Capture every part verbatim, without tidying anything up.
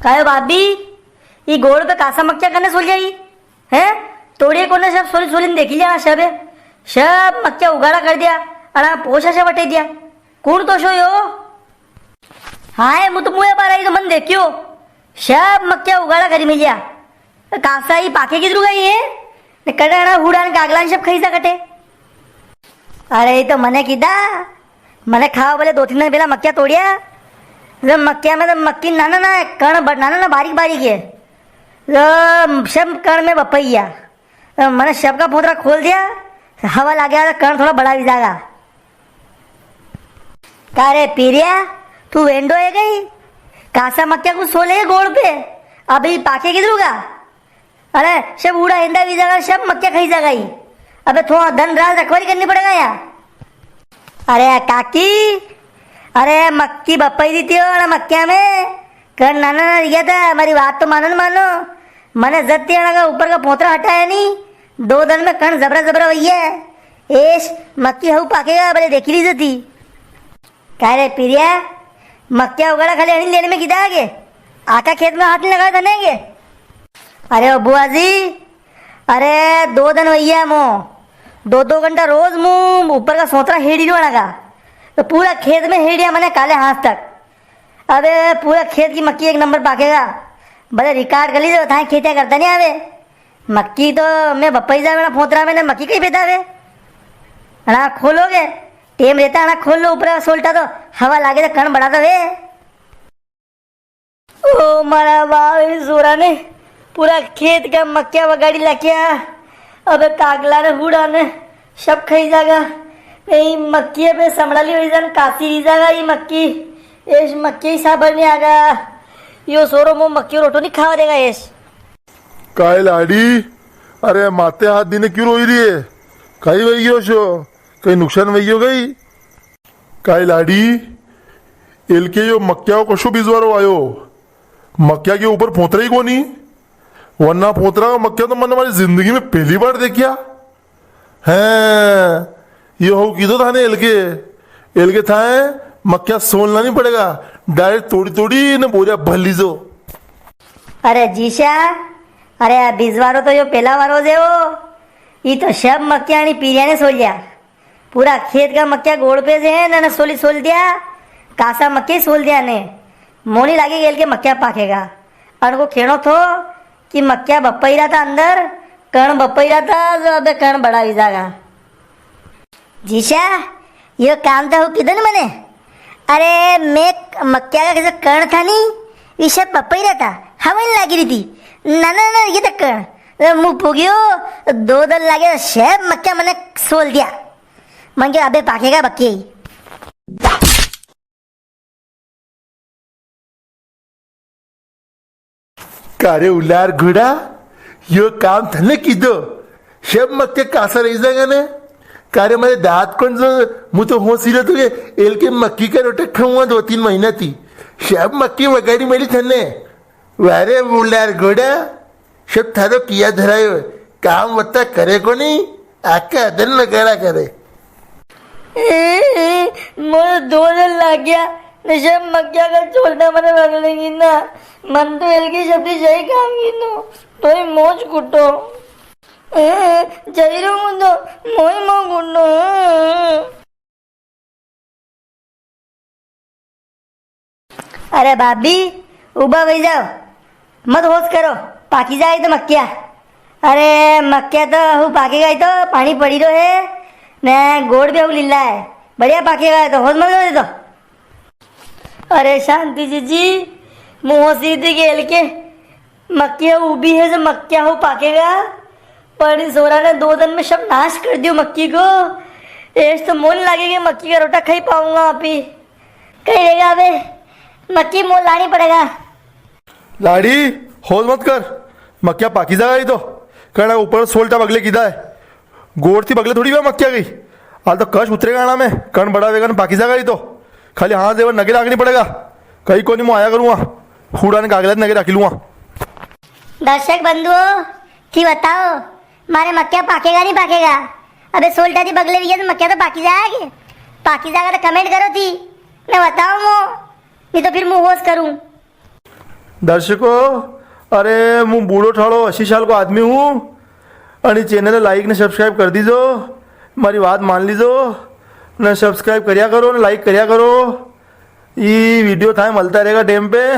कायो भाभी, ई गोड़ पे कासा मक्या कने सोल जाई? हैं? तोड़िए कोने, सब सोली सोली ने देखी लिया, सब है। सब मक्या उगाड़ा कर दिया, अणा पोछा से वटे दिया। कौन तो सो यो? हाँ, है, मु तो मुए बार आई तो मन देखियो। सब मक्या उगाड़ा करी मिलिया। कासा ही पाके किधरू गई है? ने कड़े अणा हुड़ा ने कागला ने सब खाई जा कटे। अरे, ये तो मने कीधा, मने खावा बोले दो तीन दिन पहला मक्या तोड़िया। तो मक्या में तो मक्की नाना ना है, कण ब-, नाना ना बारीक बारीक है। तो सब कण में बपैया। तो मने सब का फोतरा खोल दिया, हवा लागे तो कण थोड़ा बड़ा भी जागा। का रे पीरिया, तू वेंडो है गई? कासा मक्या को सोले है गोड़ पे, अभी पाके किधरू गा? अरे, सब उड़ा हिंदा वीजा का, सब मक्या खाई जा गई। अबे थो दन रात रखवारी करनी पड़ेगा या। अरे काकी, अरे मक्की बपाई दी थी और मक्या में कर नाना ना रिया था। हमारी बात तो मानो न मानो, मने जत्ती अणा का ऊपर का पोतरा हटाया नी, दो दन में कण जबरा जबरा वही है। एश, मक्की हऊ पाकेगा, भले देखी लीजे थी। का रे पिरिया, मक्या उगाड़ा खाली अणी लेन में किदा आगे? आका खेत में हाथ नी लगावे थने के? अरे ओ बुआ जी, अरे दो दन वैया मो, दो दो घंटा रोज मु ऊपर का सोतरा हेड़ी रो अणा का, तो पूरा खेत में हेड़िया मने काले हाथ तक। अबे पूरा खेत की मक्की एक नंबर पाकेगा, भले रिकॉर्ड कर लीजे, थाए खेत्या करता नी आवे। मक्की तो मैं बपाई जावे ना फोतरा में ने मक्की कई बेदा वे। अणा खोलोगे, टेम रेता अणा खोल लो ऊपर सोल्टा तो हवा लागे तो कण बड़ा तो वे। ओ मारा बाप, इस सोरा ने पूरा खेत का मक्या वगाड़ी लाख्या। अबे कागला ने हुड़ा ने सब खाई जागा। ने ई मक्की पे समड़ाली हुई जान कासी ही जागा ई मक्की। इस मक्की ही साबर नी आगा। यो सोरो मो मक्की रोटो नी खावा देगा इस। काय लाड़ी, अरे माते हाथ दीने क्यों रोई री है? कई वई गयो छो? कई नुकसान वई गयो कई? काय लाड़ी, एलके यो मक्या को कशो बिजवारो आयो? मक्या के ऊपर फोतरा ही कोनी। वन्ना फोतरा का मक्या तो मने मारी जिंदगी में पहली बार देख्या। हैं, यो हो कीधो थाने एलके, एलके थाए मक्या सोलना नी पड़ेगा, direct तोड़ी तोड़ी ने बोरिया भर लीजो। अरे जीशा, अरे आ बिजवारो तो यो पेला वारो जे हो, ई तो सब मक्या अणी पीरिया ने सोल्या। पूरा खेत का मक्या गोड़ पे जे है ने, ने सोली सोल दिया, कासा मक्या ही सोल दिया ने। मोनी लागे गेल के मक्या पाकेगा। अणको खेणो थो कि मक्या बपई रा था अंदर, कण बपई रा था, जो अबे कण बड़ा वी जागा। जीशा, यो काम तो हूँ कीधो नी मने। अरे, मैं मक्या का जो कण था नी, वी सब बपई रा था, हवा नी लागी री थी। ना, ना, ना, ये तो कण। तो मुँह पुग्यो, दो दन लागे, सब मक्या मने सोल दिया। मन के अबे पाकेगा बक्के ही। कारे उलार घोड़ा, यो काम थने कीधो? सब मक्के कासा रही जागा ने? कारे मारे दांत कोन जो, मु तो होसी रे तो के एल के मक्की का रोटा खाऊंगा दो तीन महीना थी। सब मक्की वगाड़ी मेली थने। वारे उलार घोड़ा, सब थारो किया धरायो, काम वत्ता करे कोनी, आका दिन में केड़ा करे। ए, ए, मोर दो दिन लाग गया, ने सब मक्या का छोलटा मने बगले की ना, मन तो एल की सब्जी सही काम की नो, तो ही मोज कुटो। ए, जई रो हूँ तो, मोई मो कुटो। अरे भाभी, उबा वई जाओ, मत होश करो, पाकी जाए तो मक्या। अरे मक्या तो हूँ पाकेगा ही तो, पानी पड़ी रो है, ने गोड़ भी हूँ लीला है, बढ़िया पाकेगा है तो होश मत करो तो। अरे शांति जीजी, मुँह सीधी गेल के, मक्या उबी है जो मक्या हो पाकेगा, पण इस सोरा ने दो दिन में सब नाश कर दियो मक्की को। एस तो मोन लागे कि मक्की का रोटा खाई पाऊंगा आप ही। कई रेगा अबे, मक्की मोल लानी पड़ेगा। लाड़ी, होश मत कर, मक्या पाकी जागा ही तो। कड़ा ऊपर सोलटा बगले कीधा है, गोड़ थी बगले थोड़ी हुआ मक्या गई। हाल तो कश उतरेगा ना में, कण बड़ा वेगा ने पाकी जागा ही तो। खाली हाथ जेवर नगे राखनी पड़ेगा। कई कोनी, मु आया करूँगा, हुड़ा ने कागला नगे राखी लूँगा। दर्शक बंधुओं, थी बताओ, मारे मक्या पाकेगा नी पाकेगा? अबे सोलटा थी बगले विया तो मक्या तो पाकी जाएगी। पाकी जाएगा तो comment करो थी, ने बताओ मो, नी तो फिर मु होश करूँ। दर्शकों, अरे, मूं बूढ़ो ठाड़ो अस्सी साल को आदमी हूँ। अणी channel like ने subscribe कर दीजो, मारी बात मान लीजो, ने subscribe करिया करो, ने like करिया करो। ई video थाए मलता रहेगा time पे।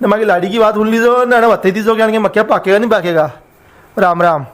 ने मारी लाड़ी की बात सुन लीजो, ने अणे बता दीजो कि अणके मक्या पाकेगा नी पाकेगा। राम राम।